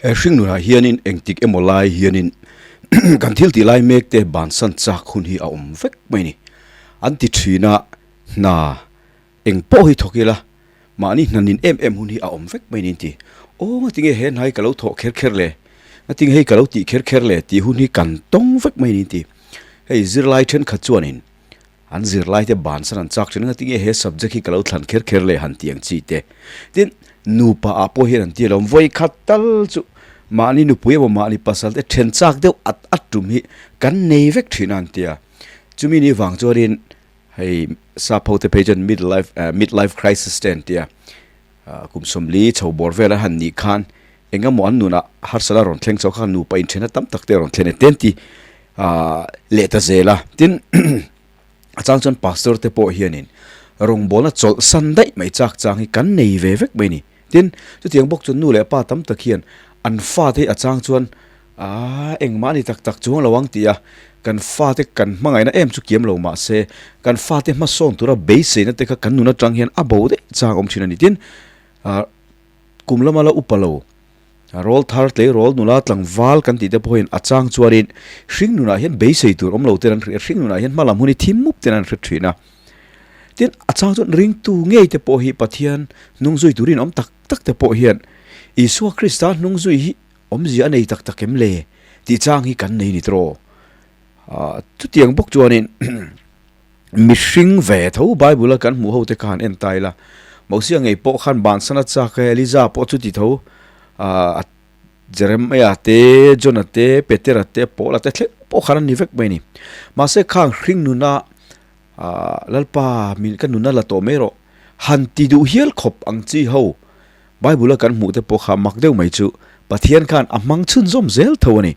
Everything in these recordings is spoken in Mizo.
He hringnunah hianin engtik emaw lai hianin kan thil tih lai mek te bansan chak hun hi a awm vek mai a ni. An ti thin a, hna eng pawh hi thawk ila mahni hna nin em em hun hi a awm vek mai a ni an ti. Aw ngatinge he hna hi ka lo thawh kher kher le, ngatinge hei ka lo tih kher kher le tih hun hi kan tawng vek mai a ni an ti. Hei zirlai thenkhat chuanin An zirlaite bansan an chak thin anga tinge he subject hi ka lo thlan kher kher le han tih ang chi te. Tin, nupa ah pawh hian an ti alawm, vawi khat tal chu mahni nupui emaw mahni pasal te then chak deuh at at tum hi kan nei vek thin a an ti a. Chumi ni vang chuanin hei sap ho te phei chuan mid life mid life crisis te an ti a. Kum sawmli chho bawr vel a han nih khan eng emaw an nunah harsat a rawn thleng chho kha nupa inthen a tam tak te a rawn thlen e te an ti leh ta zel a. Tin, a chang chuan pastor te pawh hianin rawngbawlna chawlhsan daih mai chak chang hi kan nei ve vek mai a ni. Tin, chutiang bawk chuan nu leh pa tam tak hian an fate hi a chang chuan Aaa, engmah ni tak tak chuang lo ang tih a, kan fate kan hmangaihna em chu kiam lo mah se, kan fate hmasawn tura beiseina te kha kan nun atang hian a bo daih chang awm thin a ni. Tin, ah, kum lama la upa lo, rawl thar tleirawl nula tlangval kan tih te pawh hian a chang chuanin hring nunah hian beisei tur awm lo ten an hria, hring nunah hian hma lam hun hi thim mup ten an hre thin a. Tin, a chang chuan ringtu ngei te pawh hi Pathian hnungzui turin awm tak tak te pawh hian Isua Krista hnungzui hi Awmzia a nei tak tak em le? Tih chang hi kan nei ni tawh. Ah, chutiang bawk chuanin mihring ve tho Bible a kan hmuh ho te khan en ta ila. Mosia ngei pawh khan bansan a chak e, Eliza pawh chuti tho. Ah, Jeremiah te, Jonah te, Petera te, Paula te thleng pawh khan an ni vek mai a ni. Mahse khang hring nuna ah, Lalpa min ka nuna la tawh mai rawh. Han ti duh hial khawp ang chi ho. Bible a kan hmuh te pawh kha mak deuh mai chu Pathian khan a hmang chhunzawm zel tho a ni.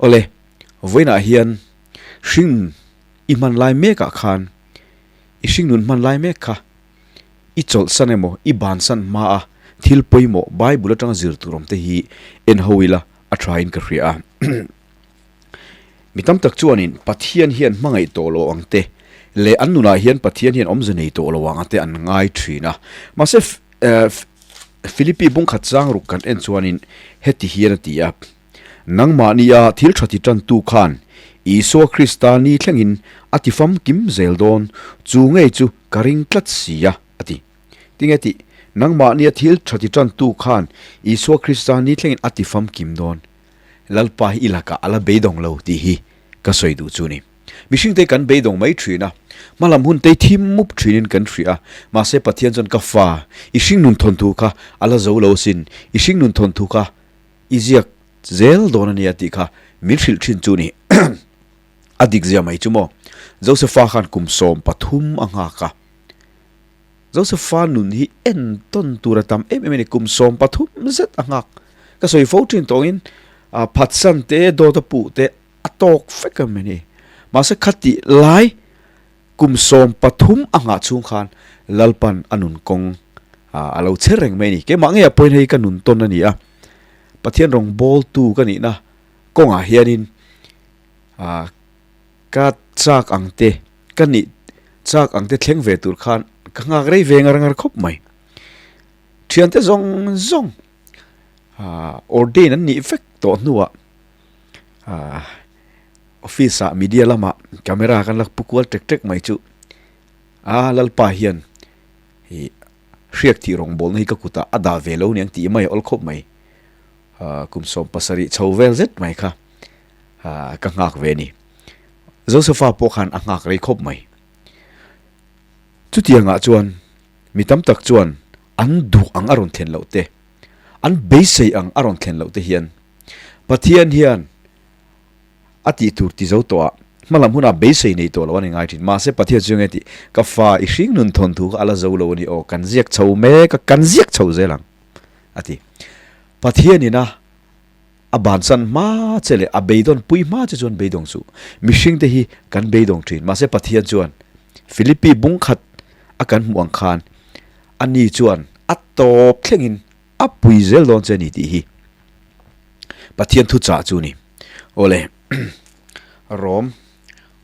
Awle, vawiinah hian hring i hman lai mekah khan i hringnun hman lai mek kha i chawlhsan emaw i bansan hma a thil pawimawh Bible atanga zir tur awm te hi en ho ila a thain ka hria a. Mi tam tak chuanin Pathian hian hmangaih tawh lo ang te leh an nunah hian Pathian hian awmze nei tawh lo ang te an ngai thin a. Mahse, Philippi bungkhat chang ruk kan en chuanin heti hian a ti a, Nangmahnia thil tha ti tantu khan Isua Krista ni thlengin a ti famkim zel dawn, chu ngei chu ka ring tlat si a, a ti. Tinge tih? Nangmahnia thil tha ti tantu khan Isua Krista ni thlengin a ti famkim dawn. Lalpa hi i lakah a la beidawng lo tih hi ka sawi duh chu ni. Mihring te kan beidawng mai thin a, hmalam hun te thim mup thinin kan hria a, mahse Pathian chuan ka fa, i hringnun thawnthu kha a la zo lo sin, i hringnun thawnthu kha i ziak zel dawn a nia tih kha min hrilh thin chu ni. A dik zia mai chu maw? Josepha khan kum 13 a nghak a. Josepha nun hi entawn tur a tam em em a ni, kum 13 zet a nghak. Ka sawi fo thin tawngin phatsan te, dawt a puh te a tawk vek em a ni. Mahse khatih lai kum 13 a nghah chhung khan Lalpan a nun kawng a lo chher reng mai a ni. Keimah ngeiah pawhin hei ka nun tawn a ni a, Pathian rawngbawltu ka nihna kawngah hianin Ka chak ang te, ka nih chak ang te thleng ve tur khan ka nghak rei ve ngar ngar khawp mai. Thiante zawng zawng ah ordain an nih vek tawh hnuah ah office ah media lamah camera kan la pu kual tek tek mai chu a Lalpa hian ih hriak thih rawngbawlna hi ka kutah a dah ve lo aniang tih mai a awl khawp mai. Ah kum 17 chho vel zet mai kha. ka nghak ve a ni. Josepha pawh khan a nghak rei khawp mai. Chutiangah chuan mi tam tak chuan an duh ang a rawn thlen loh te, an beisei ang a rawn thlen loh te hian Pathian hian a tih tur ti zo tawh a, hmalam hunah beisei nei tawh lo a ni ngai thin. Mahse Pathian chu enge tih, ka fa i hring nun thawn thu kha a la zo lo a ni aw, kan ziak chho mek a, kan ziak chho zel ang a ti. Pathianin a A bansan hma che leh a beidawn pui hma che chuan beidawng suh. Mihring te hi kan beidawng thin. Mahse Pathian chuan Philippi bung khat a kan hmuh ang khan ani chuan a tawp thlengin a pui zel dawn che a ni tih hi Pathian thuchah chu a ni. Awle Rom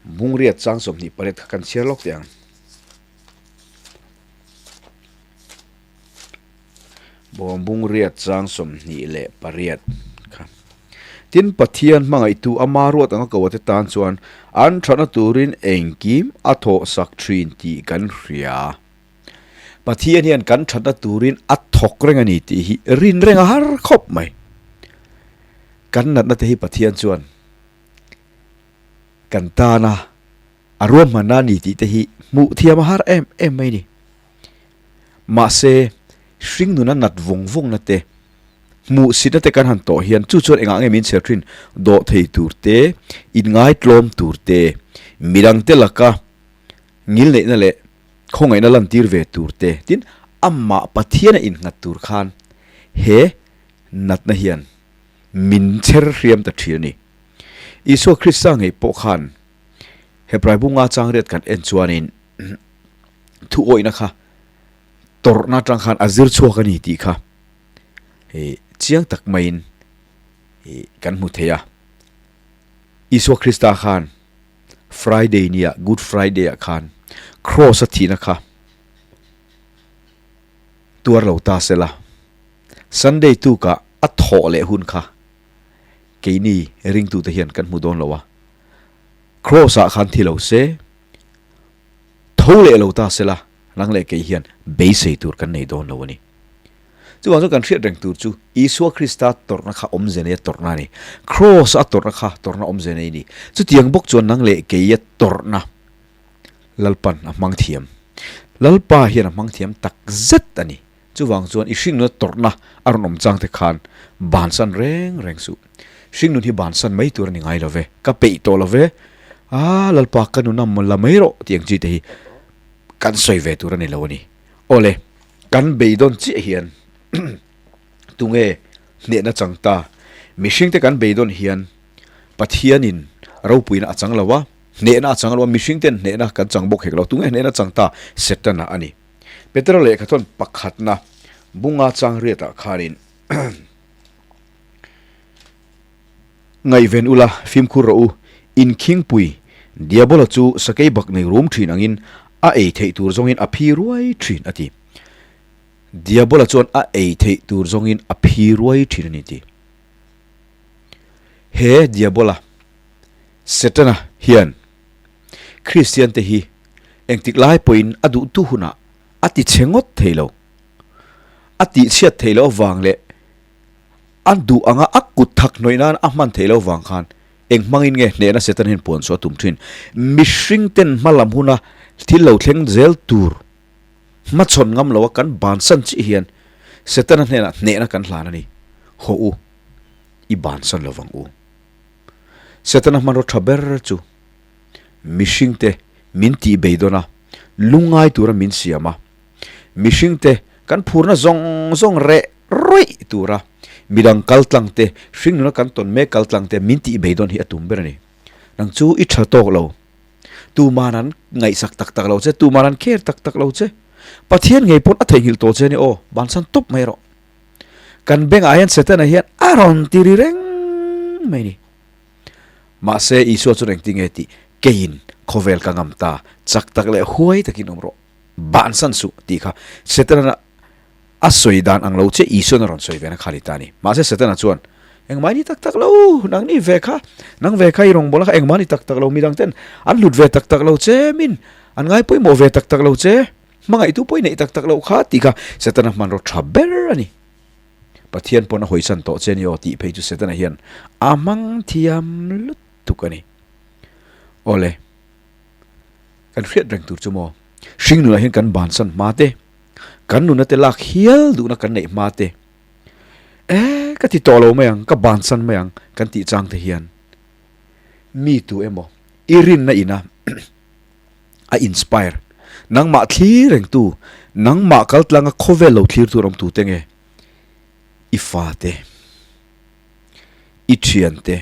bungriat chang 28 kha kan chhiar lawk teh ang. Bawmbung riat chang 28 kha. Tin, Pathian hmangaihtu ama ruat anga ko ate tan chuan an thatna turin engkim a thawhsak thin tih kan hria. Pathian hian kan thatna turin a thawk reng a ni tih hi rin reng a har khawp mai. Kan natna te hi Pathian chuan kan tana a ruahmanna a ni tih te hi hmuh thiam a har em em mai ni. Mahse, hringnuna nat vawng vawngna te, hmuhsitna te kan han tawh hian chu chuan engah nge min chher thin? Dawh thei tur te, inngaitlawm tur te, midangte laka ngilneihna leh khawngaihna lantir ve tur te, tin, amah Pathiana innghat tur khan he natna hian min chher hriam ta thin a ni. Isua Krista ngei pawh khan Hebrai bunga changriat kan en chuanin thu awihna kha tawrhna atang khan a zir chhuak a ni tih kha hei chiang tak maiin kan hmu thei a. Isua Krista khan Friday nia Good Friday ah khan Cross a thihna kha tuar lo ta sela Sunday tukah a thawh leh hun kha keini ringtute hian kan hmu dawn lo a. Kraws ah khan thi lo se, tho leh lo ta sela, nang leh kei hian beisei tur kan nei dawn lo a ni. Chuvang chuan kan hriat reng tur chu Isua Krista tawrhna kha awmze nei a tawrhna a ni. Kraws a tawrhna kha tawrhna awmze nei a ni. Chutiang bawk chuan nang leh keia tawrhna Lalpan a hmang thiam. Lalpa hian a hmang thiam tak zet a ni. Chuvang chuan i hringnuna tawrhna a rawn awm chang te khan bansan reng reng suh. Hringnun hi bansan mai tur a ni ngai lo ve, ka peih tawh lo ve, aa Lalpa ka nuna la mai rawh tih ang chi te hi kan sawi ve tur a ni lo a ni. Awle, kan beidawn chiah hian tunge hnehna chang ta? Mihringte kan beidawn hian Pathianin ropuina a chang lo a, hnehna a chang lo a, mihringten hnehna kan chang bawk hek lo. Tunge hnehna chang ta? Setana a ni. Petera lehkhathawn pakhatna bunga chang riatah khanin Ngaihven ula, fimkhur rawh u, inkhingpui, Diabola chu sakei bak nei rum thin angin a ei theih tur zawngin a phi ruai thin a ti. Diabola chuan a ei theih tur zawngin a phi ruai thin a ni ti. He Diabola, Setana, hian Kristiante hi engtik lai pawhin a duhtu hunah a ti chhe ngawt thei lo. A tihchhiat theih loh avang leh a duh anga a kut thak hnawih nan a hman theih loh avang khan eng hmangin nge hnehna Satan hian puan chu a tum thin. Mihringten hma lam huna thil lo thleng zel tur hmachhawn ngam loa kan bansan chiah hian Setana hnenah hnehna kan hlan a ni. Haw u, i bansan lovang u. Setana hmanraw tha ber chu mihringte min tih beidawn a, lungngai tura min siam a, mihringte kan phurna zawng zawng reh rawih tura midang kal tlang te, hringnuna kan tawn mek kal tlang te min tih beidawn hi a tum ber a ni. Nang chu i tha tawk lo, tuman an ngaihsak tak tak lo che, tuman an care tak tak lo che, Pathian ngei pawn a theihnghilh tawh che a ni aw, bansan tawp mai rawh. Kan bengah hian Setana hian a rawn ti ri reng mai ni. Mahse Isua chuan engtin nge tih keiin khawvel ka ngam ta, chak tak leh huai takin awm rawh, bansan suh tih kha Setana a sawi dan ang lo che Isuan a rawn sawi ve na kha ni ta a ni. Mahse Setana chuan engmah ni tak tak lo, nang ni ve kha, nang ve kha i rawngbawlna kha engmah ni tak tak lo, midang ten an hlut ve tak tak lo che min an ngai pawimawh ve tak tak lo che. Hmangaihtu pawh i neih tak tak loh kha tih kha Setana hmanraw tha ber a ni. Pathian pawn a hawisan tawh che a ni aw tih phei chu Setana hian a hmang thiam lutuk a ni. Awle, kan hriat reng tur chu maw, hringnunah hian kan bansan hma te, kan nuna te lak hial duhna kan neih hma te, e ka ti tawh lo mai ang, ka bansan mai ang kan tih chang te hian mi tu emaw i rinna ina a inspire. Nangmah thlir rengtu, nangmah kaltlanga khawvel lo thlir tur awmtu te nge? I fate, i thiante,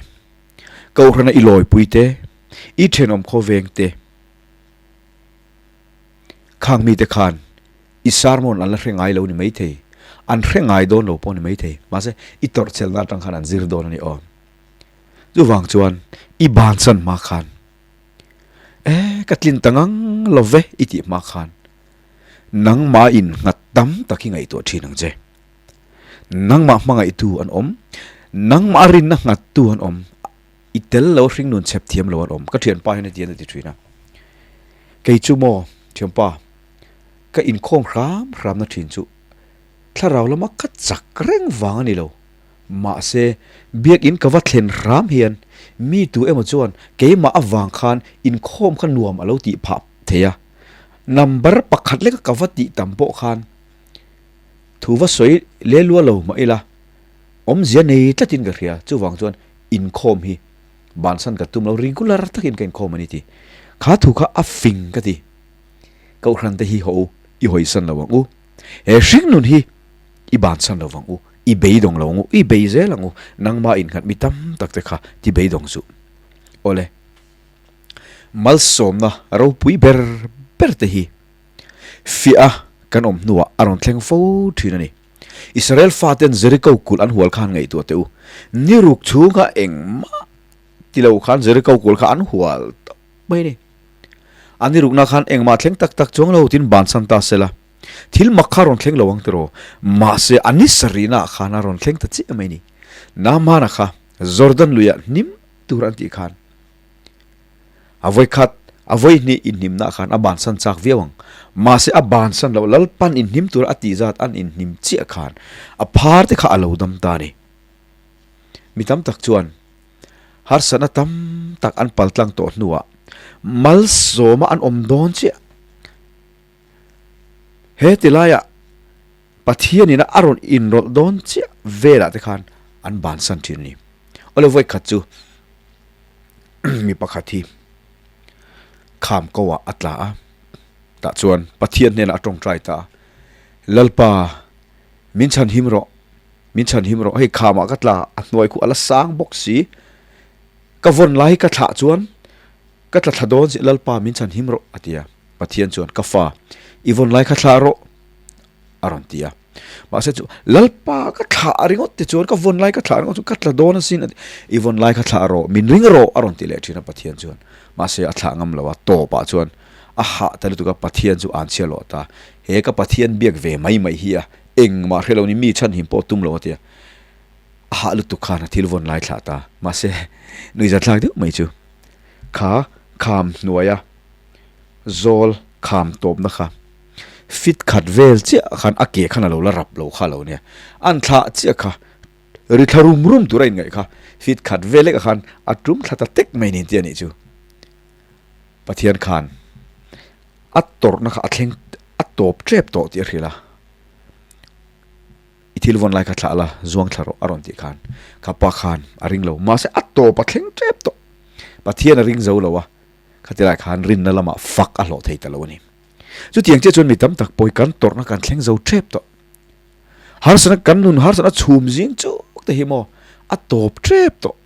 kohhrana i lawipui te, i thenawm khawveng te, khang mite khan i sermon an la hre ngai lo ni maithei, an hre ngai dawn lo pawh ni maithei, mahse i tawrhchelna atang khan an zir dawn a ni aw. Chuvang chuan i bansan hma khan E, ka tlin ta ngang lo ve i tih hma khan nangmah in nghat tam tak hi ngaihtuah thin ang che. Nangmah hmangaihtu an awm, nangmah rinna nghattu an awm, i tel lo hringnun chhep thiam lo an awm. Ka thianpa hian heti hian a ti thin a, Kei chu maw thianpa, ka inkhawm hram hramna thin chu thlarau lama ka chak reng vang a ni lo. Mahse, biakinn ka va thlen hram hian mi tu emaw chuan keimah avang khan inkhawm kha nuam a lo tih phah thei a. Number pakhat leka ka va tih tam pawh khan thu va sawi le lua lo mah ila, awmzia nei tlatin ka hria. Chuvang chuan inkhawm hi bansan ka tum lo, regular takin ka inkhawm a ni ti. Kha thu kha a fing ka ti. Kohhran te hi haw u, i hawisan lo ang u. He hringnun hi i bansan lo vang u, i beidawng lo ang u, i bei zel ang u, nangmah innghat mi tam tak te kha ti beidawng suh. Awle, malsawmna ropui ber ber te hi fiah a kan awm hnuah a rawn thleng fo thin a ni. Israel faten Jericho kulh an hual khan ngaihtuah teh u, ni ruk chhunga engmah ti lo khan Jericho kulh kha an hual tawp mai a ni. A ni rukna khan engmah thleng tak tak chuang lo tin bansan ta se la, thil mak kha a rawn thleng lo ang tiraw? Mahse, a ni sarihnaah khan a rawn thleng ta chiah mai ni. Naamana kha Jordan luiah hnim tur an tih khan a vawikhat, a vawihnih inhnimnaah khan a bansan chak viau ang. Mahse, a bansan loh Lalpan inhnim tur a tih zat an inhnim chiah khan a phar te kha a lo dam ta a ni. Mi tam tak chuan Harsatna tam tak an paltlang tawh hnuah malsawma an awm dawn chiah. He ti laiah Pathianin a rawn inrawlh dawn chiah velah te khan an bansan thin a ni. Awle vawi khat chu mi pakhat hi kham ko ah a tla a, tah chuan Pathian hnenah a tawngtai ta a, Lalpa min chhanhim rawh. Min chhanhim rawh, hei khamah ka tla, a hnuai khu a la sang bawk si. Ka vawn lai hi ka thlah chuan ka tla thla dawn si, Lalpa min chhanhim rawh a ti a. Pathian chuan ka fa, i vawn lai kha thlah rawh a rawn ti a. Mahse chu Lalpa ka thlah ringawt ti chuan ka vawn lai ka thlah ringawt chu ka tla dawn asin a ti. I vawn lai kha thlah rawh, min ring rawh a rawn ti leh thin a Pathian chuan. Mahse a thlah ngam lo a, tawpah chuan a hah ta lutuk a, Pathian chu an chhia lawh ta. He ka Pathian biak ve mai mai hi a. Engmah hre lo ni mi chhan him pawh tum lo a tia. A hah lutuk khan a thil vawn lai thlah ta. Mahse, nuihzat thlak deuh mai chu. Kha kham hnuaia zawl kham tawpna kha fit khat vel chiah khan a ke khan a lo la rap lo kha lo nia. An thlah chiah kha ri thla rum rum tur a inngaih kha fit khat vel lekah khan a tum thla ta tek mai nin tia nih chu. Pathian khan a tawrhna kha a thleng a tawp tep tawh tih a hrilh a, i thil vawn lai kha thlah la, zuang thla rawh a rawn tih khan kha pa khan a ring lo, mahse a tawp a thleng tep tawh, Pathian a ring zo lo a, khati lai khan rinna lamah fak a hlawh thei ta lo a ni. Chutiang chiah chuan mi tam tak pawh hi kan tawrhna kan thleng zo tep tawh, harsatna kan nun harsatna chhum zing chuk te hi maw a tawp tep tawh.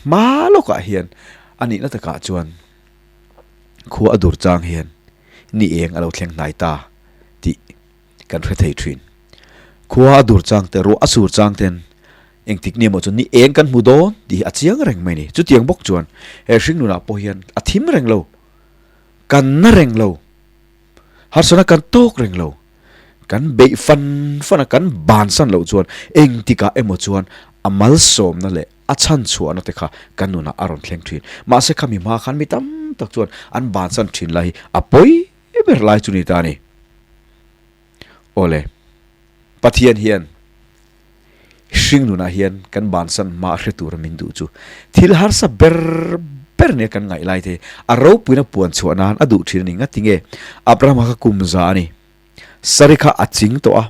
Hma lawkah hian a nihna takah chuan khua a dur chang hian ni eng a lo thleng hnai ta tih kan hre thei thin. Khua a dur chang te, ruah a sur chang ten engtik ni emaw chuan ni eng kan hmu dawn tih hi a chiang reng mai a ni. Chutiang bawk chuan he hringnunah pawh hian a thim reng lo, kan na reng lo, harsatna kan tawk reng lo. Kan beih fan fan a, kan bansan loh chuan engtikah emaw chuan a malsawmna leh a chhanchhuahna te kha kan nunah a rawn thleng thin. Mahse khami hma khan mi tam tak chuan an bansan thin lai hi a pawi ber lai chu ni ta a ni. Awle, Pathian hian hring nunah hian kan bansan hma a hre tura min duh chu thil harsa ber ber nia kan ngaih lai te hi a ropuina puan chhuah nan a duh thin a ni. Ngatinge Abrahama kha kum za a ni. Sari kha a ching tawh a,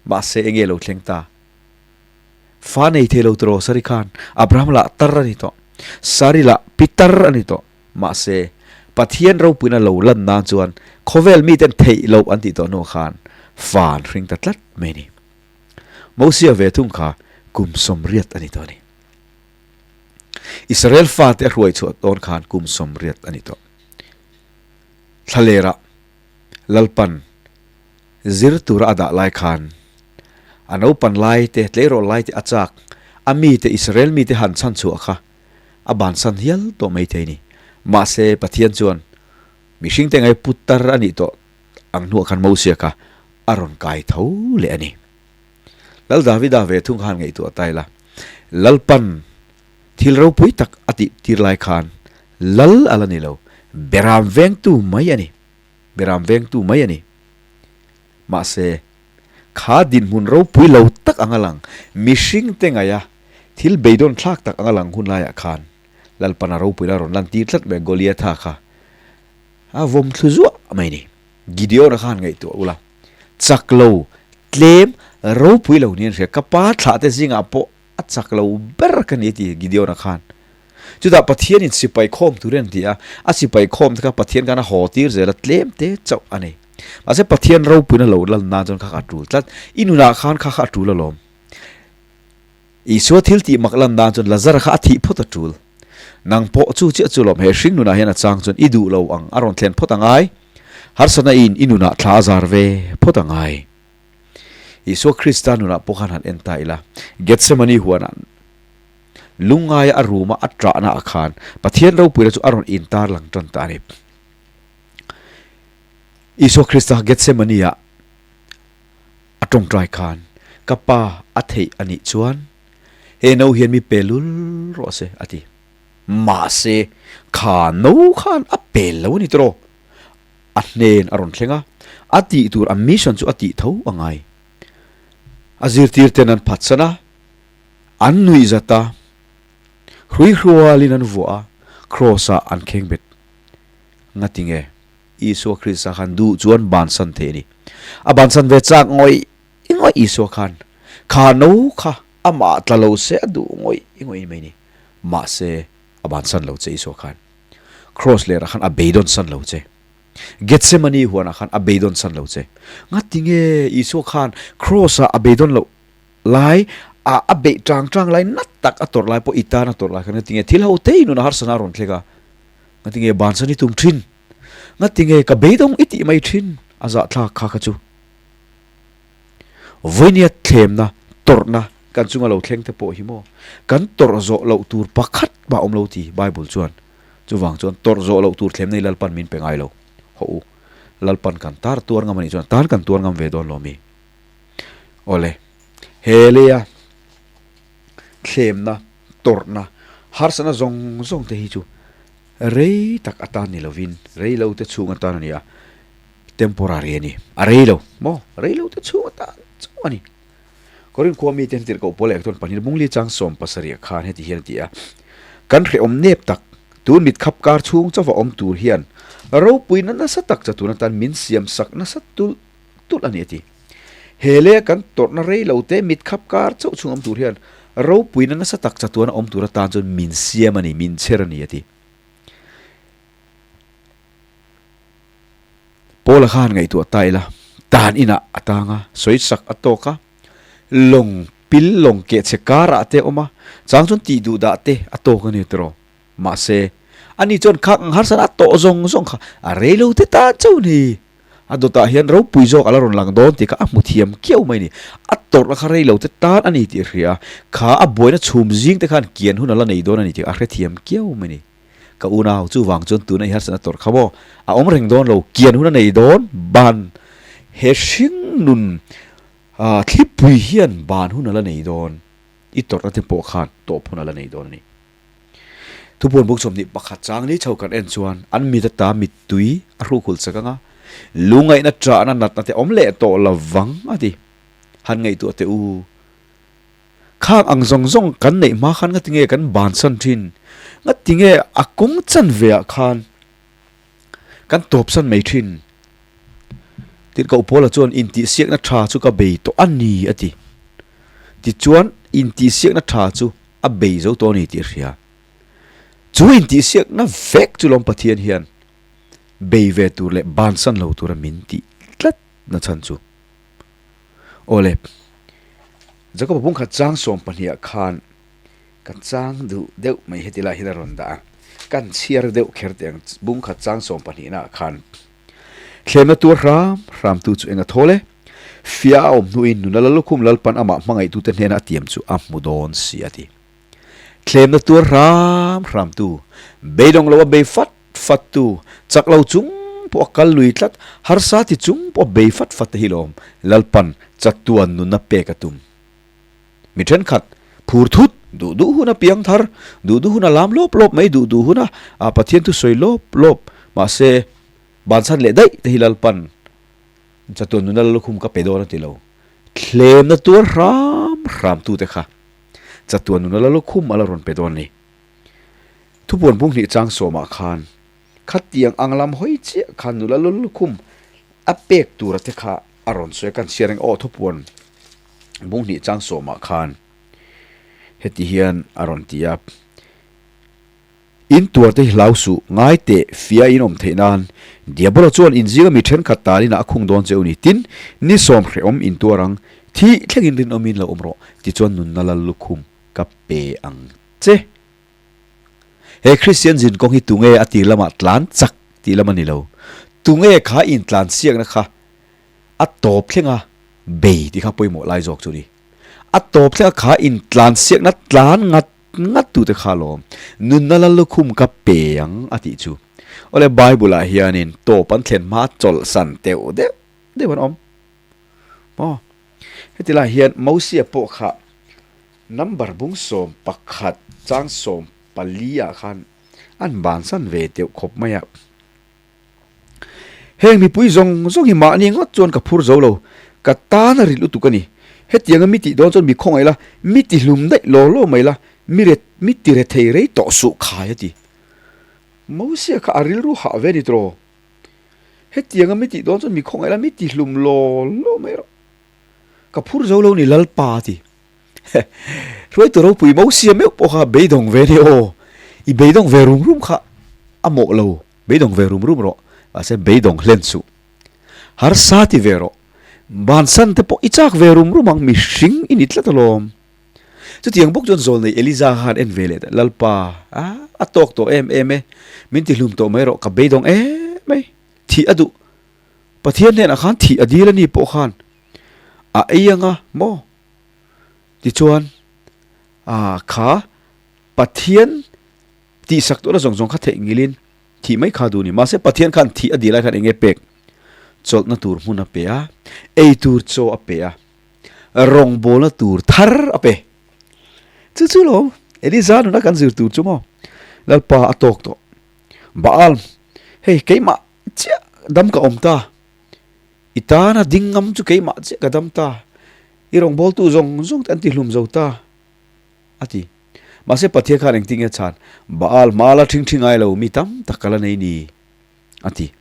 mahse enge lo thleng ta? Fa nei thei lo tiraw Sari khan? Abraham lah tar a ni tawh, Sari lah pitar a ni tawh. Mahse, Pathian ropuina lo lan nan chuan khawvel miten theih loh an tih tawh hnuah khan fa an hring ta tlat mai a ni. Mosia ve thung kha kum 80 a ni tawh a ni. Israel fate a hruai chhuah dawn khan kum 80 a ni tawh. Thlalerah Lalpan zir tura a dah lai khan a naupan lai te, tleirawl lai te a chak a mite Israel mite han chhan chhuah kha a bansan hial tawh mai thei a ni. Mahse Pathian chuan mihringte ngai putar a nih tawh ang hnuah khan Mosia kha. A rawn kai tho leh a ni. Lal Davida ve thung khan ngaihtuah ta ila, Lalpan thil ropui tak a tih tir lai khan Lal a la ni lo, Beram vengtu mai a ni. Beram vengtu mai a ni. Mahse, kha dinhmun ropui lo tak anga lang, mihringte ngaia thil beidawn thlak tak anga lang hun laiah khan Lalpan a ropuina rawn lantir tlat mai a, Goliatha kha a vawm thlu zuah mai ni. Gideon-a khan ngaihtuah ula, chak lo, tlem, ropui lo niin hria, ka pa thlah te zingah pawh a chak lo ber ka ni a ti Gideon-a khan. Chutah Pathianin sipai khawm turin an ti a, a sipai khawm te kha Pathian khan a haw tir zel a, tlem te chauh a nei. Mahse Pathian ropuina lo lal nan chuan kha kha a tul tlat, i nunah khan kha kha a tul alawm. Isua thil tih mak lan dan chuan Lazara kha a thih phawt a tul. Nang pawh chu chiah chu lawm he hring nunah hian a chang chuan i duh lo ang a rawn thlen phawt a ngai. Harsatna in i nunah thla a zar ve phawt a ngai. Isua Krista nunah pawh khan han en ta ila, Gethsemane huanah lungngaia a ruma a ṭahna ah khan Pathian ropuina chu a rawn intar lang ṭan ta a ni. Isua Krista Gethsemane-ah A tawngtai khan, Ka pa a theih a nih chuan he no hian mi pe lul rawh se, a ti. Mahse, kha no khan a pel lo a ni tawh. A hnen a rawn thleng a, a tih tur a mission chu a tih tho a ngai. A zirtir ten an phatsan a, an nuih zat a, hruihrualin an vuah a, Kraws-ah an khengbet. Ngatinge? Isua Krista khan duh chuan bansan thei a ni. A bansan ve chak ngawih ngawih Isua khan kha no kha amah tla lo se a duh ngawih ngawih mai ni. Mahse, a bansan lo che Isua khan. Kraws lerah khan a beidawn san lo che. Gethsemane huanah khan a beidawn san lo che. Ngatinge Isua khan Kraws-ah a beidawn loh lai a a beih tang tang lai nat tak a tawrh lai pawh i tan a tawrh lai khan ngatinge thil ho te inun a harsana a rawn thlek a. Ngatinge bansan i tum thin? Ngatinge ka beidawng i tih mai thin? A zahthlak kha kha chu. Vawinia thlemna, tawrhna kan chunga lo thleng te pawh hi maw? Kan tawrh zawh loh tur pakhat mah awm lo ti Bible chuan. Chuvang chuan tawrh zawh loh tur thlemna hi Lalpan min pe ngai lo. Hawh u, Lalpan kan tar tuar ngam a nih chuan tan kan tuar ngam ve dawn lo mi? Awle, he leia thlemna, tawrhna, harsatna zawng zawng te hi chu rei tak atan ni lovin rei lo te chhung atan a ni a, temporary a ni, a rei lo maw, rei lo te chhung atan chauh a ni. Korin khua mite an tirhkoh pawl leh chuan pahnih bungli chang 70 ah khan heti hian a ti a, Kan hrehawm nep tak, tun mit khap kar chhung chauha awm tur hian ropuina nasa tak chatun atan min siam sak nasa tulh tulh a ni a ti. He leh kan tawrhna rei lo te mit khap kar chauh chhung awm tur hian ropuina nasa tak chatuan a awm tur atan chuan min siam a ni, min chher a ni a ti. Paula khan ngaihtuah ta ila, tan inah a tang a, sawi sak a tawk a, lawng pil lawng keh chhe karah te a awm a, chang chuan tih duh dah te a tawk a ni tiraw. Mahse, ani chuan khak ang harsatna a tawh zawng zawng kha a rei lo te tan chauh a ni. A dawtah hian ropui zawk a la rawn lang dawn tih kha a hmu thiam kiau mai a ni. A tawrhna kha rei lo te tan a ni tih a hria a, kha a buaina chhum zing te khan kian hun a la nei dawn a ni tih a hrethiam kiau mai a ni. Ka unau, chuvang chuan tuna i harsatna tawrh kha maw? A awm reng dawn lo, kian hun a nei dawn, ban he hring nun thlipui hian ban hun a la nei dawn, i tawrhna te pawh khan tawp hun a la nei dawn a ni. Thupuan buk 21 chang ni chho kan en chuan an mit ata mittui a hrukhul chak anga lungaihna ṭahna natna te awm leh tawh lovang a ti. Han ngaihtuah teh u. Khang ang zawng zawng kan neih hma khan ngatinge kan bansan ṭhin? Ngatinge a kawng chanve ah khan kan tawpsan mai ṭhin? Tirhkoh Paula chuan intihsiakna ṭha chu ka bei tawh a ni a ti. Tichuan intihsiakna ṭha chu a bei zo tawh a ni tih a hria. Chu intihsiakna vek chu lawm Pathian hian bei ve tur leh bansan lo tura min tih tlat na chhan chu. Awle, Jakob-a bungkhat chang 12 ah khan ka chang duh deuh mai heti lai hian a rawn dah a, kan chhiar deuh kher teh ang bungkhat chang 12 naah khan thlemna tuar hram hram tu chu eng a thawl e? Fia a awm hnuin nuna Lallukhum Lalpan amah hmangaihtute hnena a tiam chu a hmu dawn si a ti. Thlemna tuar hram hram tu, beidawng lo a bei fat fat tu, chak lo chung. pawh a kal lui tlat, harsa ti chung pawh a bei fat fat te hi lawm Lalpan chatuan nunna pek a tum. Mi thenkhat phur thut duh duh hun a piang thar, duh duh hun a lam lawp lawp mai, duh duh hun a Pathian thu sawi lawp lawp, mahse bansan leh daih te hi Lalpan chatuan nunna lukhum ka pe dawn a ti lo. Thlemna tuar hram hram tute kha chatuan nunna lukhum a la rawn pe dawn a ni. Thupuan bung hnih chang sawmah khan khatiang ang lam hawi chiah khan nula lukhum a pek tura te kha a rawn sawi a, kan chhiar ang aw thupuan bung hnih chang sawmah khan heti hian a rawn ti a, In tuar te hi hlau suh, ngai teh, fia in awm theih nan Diabola chuan in zinga mi thenkhat talin ah a khung dawn che u ni. Tin, ni sawm hrehawm in tuar ang, thih thlengin rinawmin lo awm rawh, tichuan nunna lal lukhum ka pe ang che. He Kristian zin kawng hi tunge a tir lamah tlan chak tih lam a ni lo. Tunge kha intlan siakna kha a tawp thlenga bei tih kha pawimawh lai zawk chu a ni. A tawp thlenga kha intlan siakna tlan ngat ngat tute kha alawm nunna la lukhum ka pe ang a tih chu. Awle Bible ah hianin tawp an thlen hma chawlhsan deuh deuh deuh an awm. Maw? Heti lai hian Mosia pawh kha number bung 11 chang 14 ah khan an bansan ve deuh khawp mai a. Heng mipui zawng zawng hi mahni ngawt chuan ka phur zo lo, ka tan a rit lutuk a ni. Hetianga mi tih dawn chuan mi khawngaih la, mi ti hlum daih law law mai la, mi re mi ti re thei rei tawh suh khai a ti. Mosia kha a rilru hah ve a ni tawh. Hetianga mi tih dawn chuan mi khawngaih la, mi ti hlum law law mai rawh. Ka phur zo lo ni Lalpa a ti. Hruaitu ropui Mosia meuh pawh kha beidawng ve a ni aw. I beidawng ve rum rum kha a mawh lo. Beidawng ve rum rum rawh, mahse beidawng hlen suh. Harsa ti ve rawh, bansan te pawh i chak ve rum rum ang, mihring i ni tlat alawm. Chutiang bawk chuan zawlnei Eliza khan en ve leh ta, Lalpa, a, a tawk tawh em em e, min ti hlum tawh mai rawh, ka beidawng em mai, thih a duh. Pathian hnenah khan thih a dil a ni pawh khan a ei anga maw? Tichuan, a, kha Pathian Tihsak tawhna zawng zawng kha theih ngilin thih mai kha duh a ni. Mahse Pathian khan thih a dil lai khan eng nge pek? Chawlhna tur hmun a pe a, ei tur chaw a pe a, rawngbawlna tur thar a pe. Chu chu lo, Eliza nuna kan zir tur chu maw? Lalpa a tawk tawh. Baal, hei keimah chiah dam ka awm ta. I tana ding ngam chu keimah chiah ka dam ta. I rawngbawltu zawng zawng te an tihlum zo ta. A ti. Mahse Pathian khan engtin nge chhan? Baal hma la ṭhing ṭhi ngai lo, mi tam tak ka la nei ni, a ti.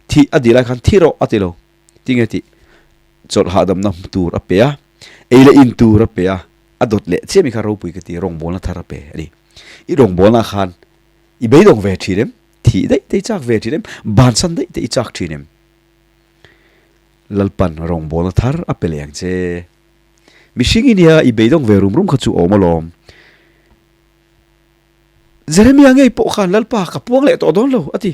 Thih a dih lai khan thi rawh a ti lo. Tinge tih? Chawlh hahdamna hmu tur a pe a, ei leh in tur a pe a, a dawt leh chiah mi kha ropui ka ti, rawngbawlna thar a pe a ni. I rawngbawlna khan i beidawng ve ṭhin em? Thih daih te i chak ve ṭhin em? Bansan daih te i chak ṭhin em? Lalpan rawngbawlna thar a pe leh ang che. Mihring i nia, i beidawng ve rum rum kha chu awm alawm. Jeremia ngei pawh khan Lalpa ka puang leh tawh dawn lo a ti.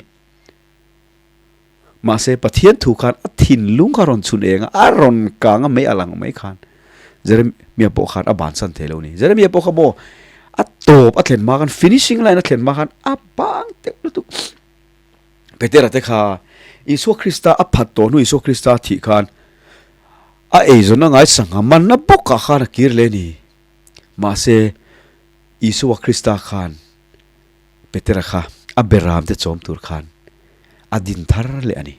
Mahse Pathian thu khan a thinlung kha rawn chhun eng a, a rawn kang a mei a lang mai khan Jeremia pawh khan a bansan thei lo ni. Jeremia pawh kha maw a tawp a thlen hma khan finishing line a thlen hma khan a bang teuh lutuk. Petera te kha Isua Krista a phat tawh hnu Isua Krista a thih khan a eizawn a ngai sangha manna bawkah khan a kir leh a ni. Mahse, Isua Krista khan Petera kha a beram te chawm tur khan a din thar leh a ni.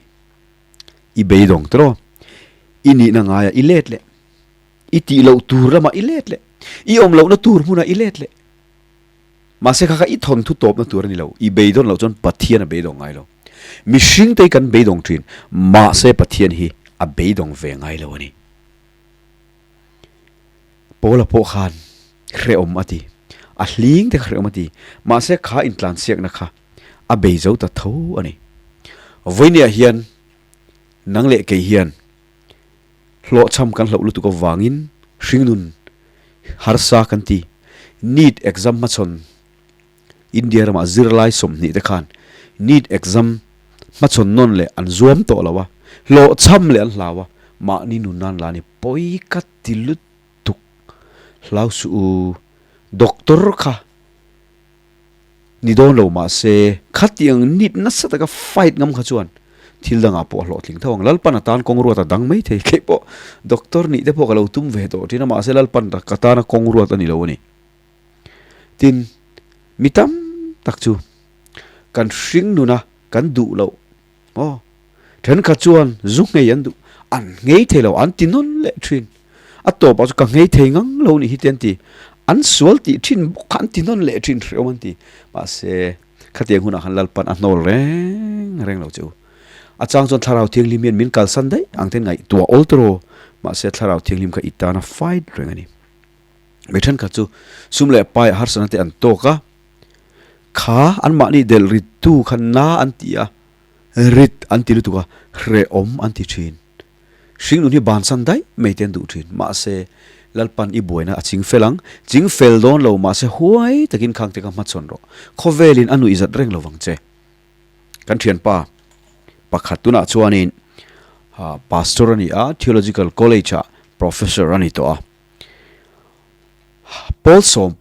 I beidawng tawh, i nihna ngaiah i let leh, i tih loh tur lamah i let leh, i awm lohna tur hmunah i let leh. Mahse kha kha i thawnthu tawpna tur a ni lo. I beidawn loh chuan Pathian a beidawng ngai lo. Mihring te hi kan beidawng thin, mahse Pathian hi a beidawng ve ngai lo a ni. Paula pawh khan hrehawm a ti, a hling te kha hrehawm a ti, mahse kha intlansiakna kha a bei zo ta tho a ni. Vawinia hian nang leh kei hian Hlawhchham kan hlauh lutuk avangin hringnun harsa kan ti. NEET exam hmachhawn India ramah zirlai 20 te khan NEET exam hmachhawn nawn leh an zuam tawh lo a, hlawhchham leh an hlau a, mahni nun nan la ni pawi ka ti lutuk. Hlau suh u, doctor kha ni dawn lo mahse khatiang NEET nasa taka fight ngam kha chuan. Thil dangah pawh a hlawhtling tho ang. Lalpan atan kawng ruat a dang mai thei. Kei pawh doctor nih te pawh ka lo tum ve tawh thin a, mahse Lalpan ka tana kawng ruat a ni lo a ni. Tin, mi tam tak chu kan hring nuna kan duh loh aw, thenkhat chuan zu nghei an duh, an nghei thei lo, an ti nawn leh thin. A tawpah chu ka nghei thei ngang lo nih hi te an ti. An sual tih thin bawk kha an ti nawn leh thin hrehawm an ti. Mahse, khatiang hunah khan Lalpan a hnawl reng reng lo che u. A chang chuan Thlarau Thianghlim hian min kalsan daih ang ten ngaihtuah awl tawh, mahse Thlarau Thianghlim kha i tana fight reng a ni. Mi thenkhat chu sum leh pai a harsatna te an tawk a, kha anmahni delh rittu kha na an ti a, rit an ti lutuk a, hrehawm an ti thin. Hringnun hi bansan daih mai te an duh thin. Mahse, Lalpan i buaina a ching fel ang. Ching fel dawn lo mahse huai takin khang te kha hmachhawn rawh. Khawvelin a nuih zat reng lo vang che. Kan thianpa pakhat tunah chuanin Pastor a ni a, Theological College ah Professor a ni tawh a. Pawl 12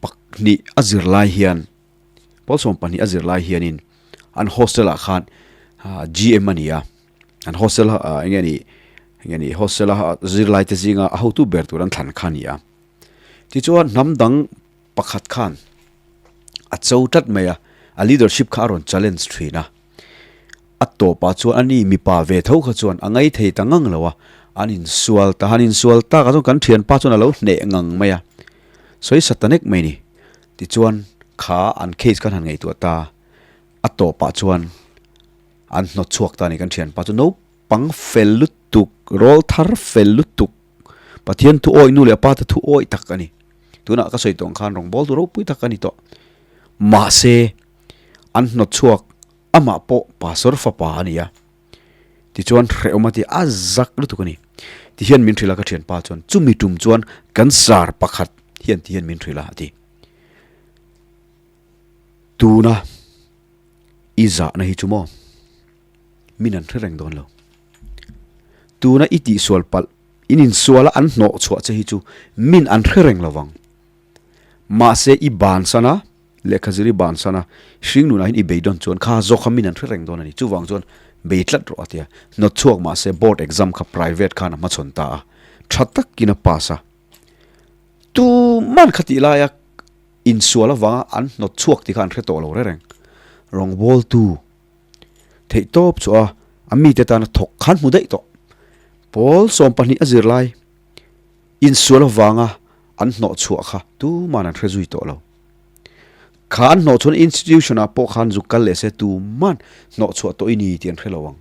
a zir lai hian Pawl 12 a zir lai hianin an hostel ah khan GM a ni a, an hostel a eng nge ni eng nge ni hostel a zirlai te zinga a hotu ber tur an thlan kha a ni a. Tichuan hnam dang pakhat khan a cho tlat mai a, a leadership kha a rawn challenge thin a. A tawpah chuan a ni mipa ve tho kha chuan a ngai thei ta ngang lo a, an insual ta, han insual takah chuan kan thianpa chuan a lo hneh ngang mai a, sawi sa ta nek mai ni. Tichuan kha an case khan han ngaihtuah ta, a tawpah chuan an hnawt chhuak ta a ni kan thianpa chu naupang fel lutuk, rawl thar fel lutuk, Pathian thu awih nu leh pa te thu awih tak a ni. Tunah ka sawi tawh ang khan rawngbawltu ropui tak a ni tawh. Mahse an hnawt chhuak Amah pawh Pastor fapa a ni a, tichuan hrehawm a ti a zak lutuk a ni. Tihian min hrilh a ka thianpa chuan chumi tum chuan kan sar pakhat hian tihian min hrilh a a ti. Tuna i zahna hi chu maw min an hre reng dawn lo. Tuna i tihsual palh in insuala an hnawh chhuah che hi chu min an hre reng lovang. Mahse i bansan a. Lehkha zir i bansan a, hring nunah hian i bei dawn chuan kha zawk kha min an hre reng dawn a ni. Chuvang chuan bei tlat rawh a ti a. Hnawt chhuak mah se board exam kha private khan a hmachhawn ta a, tha takin a pass a. Tuman kha tih laia insual avanga an hnawt chhuak tih kha an hre tawh lo re reng. Rawngbawltu theih tawp chu a, a mite tana thawk khan hmu daih tawh. Pawl 12 a zir lai insual avanga an hnawh chhuah kha tuman an hre zui tawh lo. Kha an hnawh chuan institution ah pawh khan zuk kal leh se tuman hnawh chhuah tawh i ni tih an hre lo ang.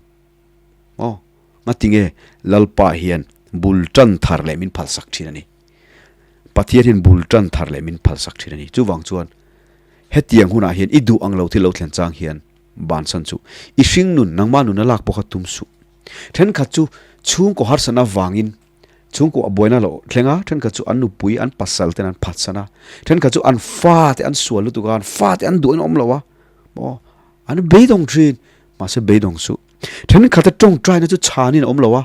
Aw, ngatinge Lalpa hian bul tan thar leh min phalsak thin a ni. Pathian hian bul tan thar leh min phalsak thin a ni. Chuvang chuan hetiang hunah hian i duh ang lo thil lo thlen chang hian bansan chu i hring nun nangmah nuna lak pawh kha tum suh. Thenkhat chu chhungkaw harsatna avangin Chhungkaw a buaina lo thleng a, thenkhat chu an nupui, an pasal ten an phatsan a, thenkhat chu an fa te an sual lutuk a, an fa te an duhin a awm lo a, maw an beidawng thin, mahse beidawng suh. Thenkhat te tawngtaina chu chhanin a awm lo a,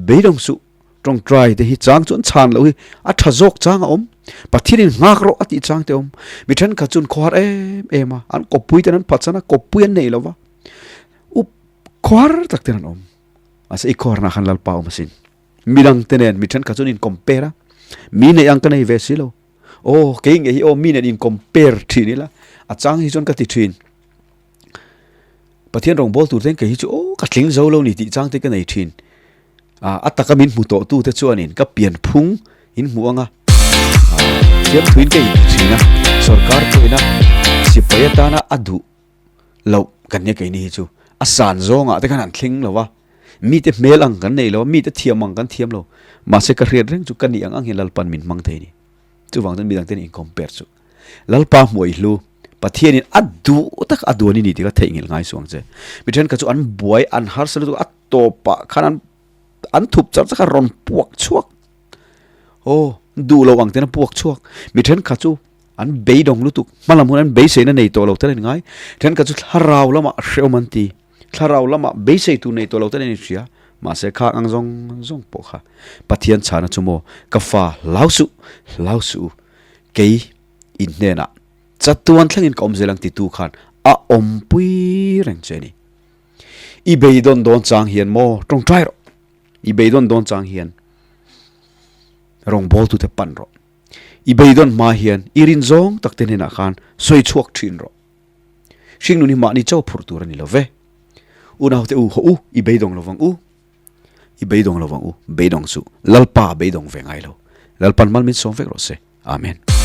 beidawng suh. Tawngtai te hi chang chu an chhan loh hi a tha zawk chang a awm, Pathianin nghak rawh a tih chang te a awm. Mi thenkhat chu an khawhar em em a, an kawppui ten an phatsan a, kawppui an nei lo va, up khawhar tak ten an awm. Mahse i khawharna khan Lalpa awm asin. Midang te nen mi thenkhat chuan in compare a, mi neih ang ka nei ve si lo. Aw kei nge hi aw mi nen in compare thin ila, a chang hi chuan ka ti thin. Pathian rawngbâwl tur ten kei hi chu aw ka tling zo lo ni tih chang te ka nei thin. A taka min hmu tawh tu te chuanin ka pian phung in hmu ang a, thiamthuin ka inti thin a, sorkar pawhin a sipai atana a duh loh kan nia keini hi chu a san zawngah te khan an thleng lo a, mite hmel ang kan nei lo a, mite thiam ang kan thiam lo, mahse ka hriat reng chu ka nih ang ang hian Lalpan min hmang thei a ni. Chuvang chuan midang ten in compare chu Lalpa hmuai hlu Pathianin a duh tak a duan i ni tih kha theihnghilh ngai suang che. Mi thenkhat chu an buai an harsa lutuk a tawpah khan an an thup char chak a rawn puak chhuak aw duh lo ang ten a puak chhuak. Mi thenkhat chu An beidawng lutuk, hmalam hun an beiseina nei tawh lo ten an ngai. Thenkhat chu thlarau lamah hrehawm an ti. Thlarau lamah beisei tur nei tawh lo ten an inhria. Mahse khang ang zawng zawng pawh kha Pathian chhana chu maw ka fa hlau suh, hlau suh u. Kei in hnenah chatuan thlengin ka awm zel ang titu khan a awmpui reng che a ni. I beidawn dawn chang hian maw tawngtai rawh. I beidawn dawn chang hian rawngbawltute pan rawh. I beidawn hma hian i rin zawng tak te hnenah khan sawi chhuak thin rawh. Hringnun hi mahni cho phurh tur a ni lo ve. Unaute u haw u, i beidawng lovang u. I beidawng lovang u, beidawng chu Lalpa beidawng ve ngai lo. Lalpan mal min sawm vek rawh se. Amen.